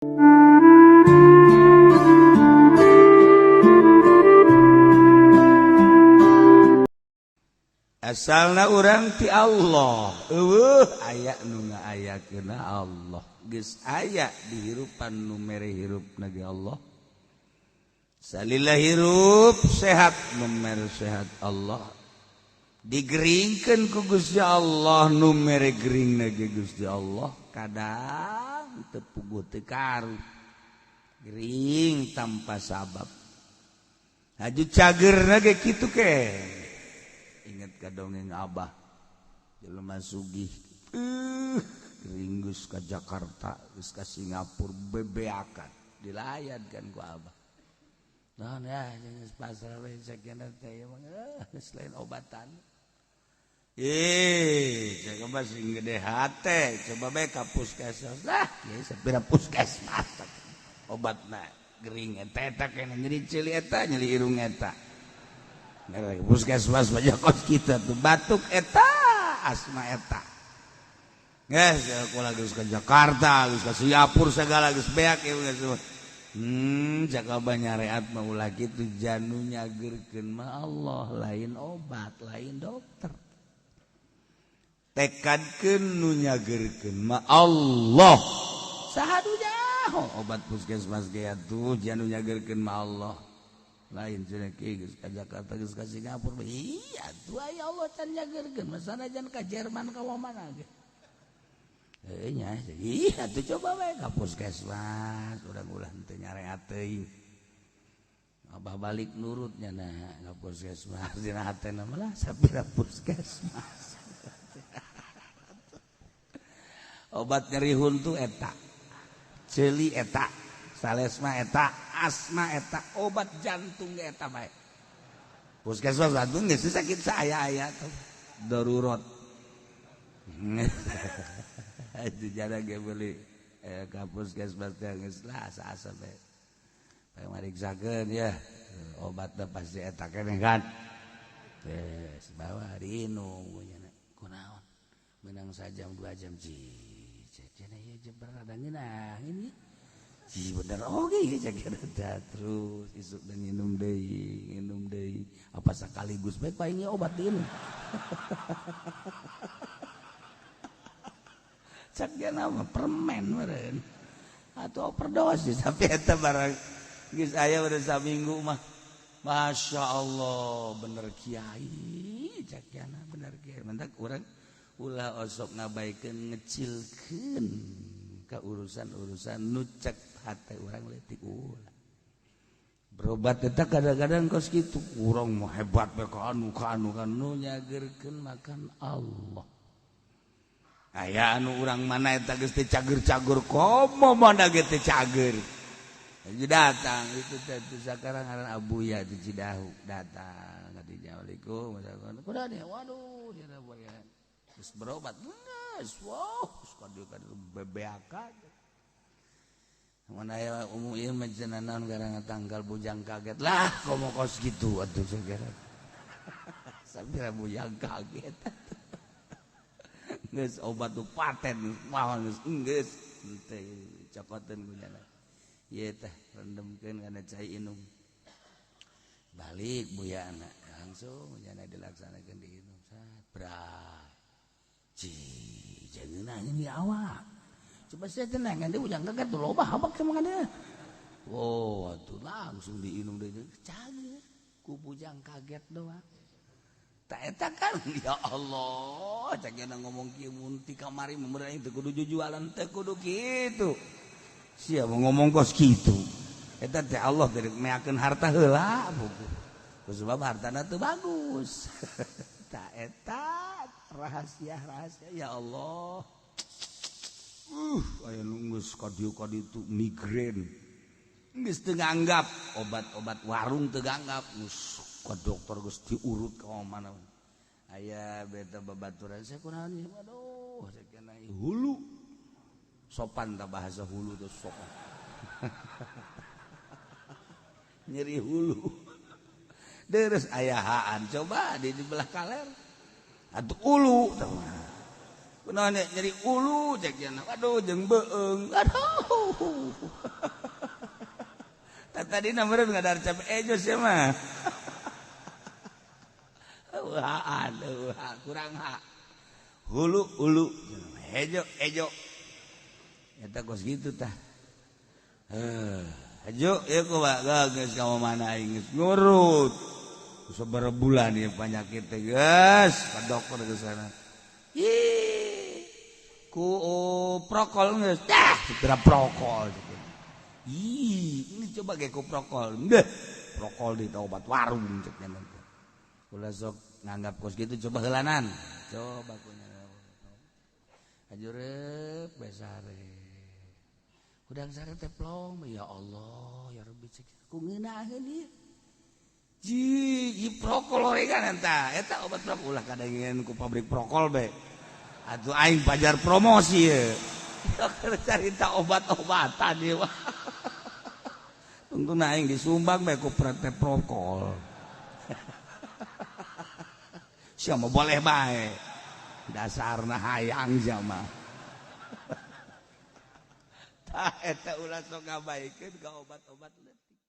Asalna urang ti Allah, eueuh aya nu ngaayakeunna Allah. Geus aya dihirupan nu mere hirup ge Allah. Salila hirup sehat, nu mere sehat Allah. Digeringkeun ku Gusti Allah, nu mere gering ge Gusti Allah. Kadang teu puguh teu karu gering tanpa sabab. Haju cagerna ge kitu ke. Ingat ka dongeng Abah, jelema sugih, gering geus ka Jakarta, geus ka Singapura, bebeakan dilayan kan ku Abah. Naon ya, geus pasrah we sakena teh geus lain obatan. Ih, coba sing gede hate, coba bae ka puskesmas lah, ya sapira puskesmas obatna gering eta eta kena nyeri ceuli eta, nyeri irung eta. Puskesmas banyak kos kita tuh batuk eta, asma eta. Geus aku lagi ke Jakarta, geus ka Singapura segala geus beak ya geus. Cakap nyareat mah ulah kitu, janu nyageurkeun mah Allah, lain obat, lain dokter. Tekadkeun nu nyageurkeun mah Allah. Saha nu nyaho obat puskesmas ge atuh janu nyageurkeun mah Allah. Lain cenah kieu geus ka Jakarta, geus ka Singapura, iya atuh aya Allah can nyageurkeun mah sanajan ka Jerman ka mana ge. Heuh nya, iya atuh coba we ka puskesmas, urang ulah teu nyareat teuing. Abah balik nurutnya nah ka puskesmas, dina hatena mah lah sapira puskesmas. Obat nyeri huntu eta, ceuli eta, salesma eta, asma eta, obat jantung ge eta bae. Puskesmas jantung geus sakit saya aya tuh darurat. Itu jara ge beli ka puskesmas teh geus lah asa-asa bae. Bae mariksakeun ya, obatna pasti eta keneh kan. Geus bawa diinum nya kunaon. Menang sajam 2 jam ji. Cenah ieu jeber rada ngeunah ini. Ji bener oge cek eta terus isuk dan minum deui apa sekaligus bae ku aing obat diinum. Cek dia nama permen meureun atau overdosis tapi eta barang geus aya udah saminggu mah. Masya Allah bener kiai cek kiana bener kiai mentak urang ulah osok ngabaikeun ngecilkeun ka urusan-urusan nu cek hate urang leutik ulah. Berobat eta kadang-kadang kos kitu urang mah hebat bae ka anu ka anu ka nu nyageurkeun makan Allah. Aya anu urang mana eta geus teu cager-cager komo mana ge teu cager. Jadi datang itu teh sakarang ngaran Abuya di Cidahu datang ka dinya, Assalamualaikum. Kuda nih, waduh cenah boya. Geus berobat geus, wow, geus ka dieu ka dieu bebeakan. Mun aya umum ieu mah cenah naon garang tanggal bujang kaget lah komo kos kitu atuh segera. Sapira bujang kaget. Geus obat tuh paten mah geus geus henteu cokoteun ku nyana. Ieu teh rendemkeun kana cai inum. Balik buyana langsung nyana dilaksanakeun diinum sat bray. Ci jangan di awak. Coba saya tenang dia bujang kaget tuh loba habak sama dia. Oh, atuh langsung diinum deui cager ku bujang kaget doang. Tak eta kan ya Allah, cak ngomong kieu mun ti kamari meureun teu kudu jujualan teu kudu kitu. Sia mau ngomong kos kitu. Eta teh Allah dari meakeun harta heula buku. Sebab hartana teu bagus. Tak eta rahasia-rahasia ya Allah. Aya nu geus ka dieu ka ditu migrain. Geus teu nganggap obat-obat warung teu nganggap geus ka dokter geus diurut ka mana. Aya beta babaturan saya kunaon ieu aduh sakena hulu. Sopan ta bahasa hulu teh sopan. Nyeri hulu. Deres ayahaan coba di belah kaler. Atuh ulu tah. Kunaon nyeri ulu cek cenah. Aduh, jeung beueung. Aduh. Tadi meureun ngadar cap ejo sia mah. Wah, aduh, kurang ha. Hulu hulu, hejo hejo. Eta kos gitu tah. Heh, hejo ieu kumaha geus ka mana aing geus ngurut. Sabaraha bulan ieu penyakit teh geus ka dokter ke sana. Ih, ku prokol geus. Dah, segera prokol. Ih, ini coba ge ku prokol. Deh, prokol di obat warung cek nya. Ulah sok nganggap kos gitu, coba heulanan. Coba ku nya. Ajurep besare. Hudang sare teh plong, ya Allah, ya Rabbi, cek ku ngeunaheun ieu. Ji, ieu prokol horegan eta. Eta obat prokol ulah kadengeun ku pabrik prokol be. Atuh aing pajar promosi ye. Carita obat-obatan ieu mah. Tungtungna aing disumbang bae ku PT prokol. Sia mah boleh bae. Dasarna hayang sia mah. Tah, eta ulah sok ngabaikeun ka obat-obat leutik.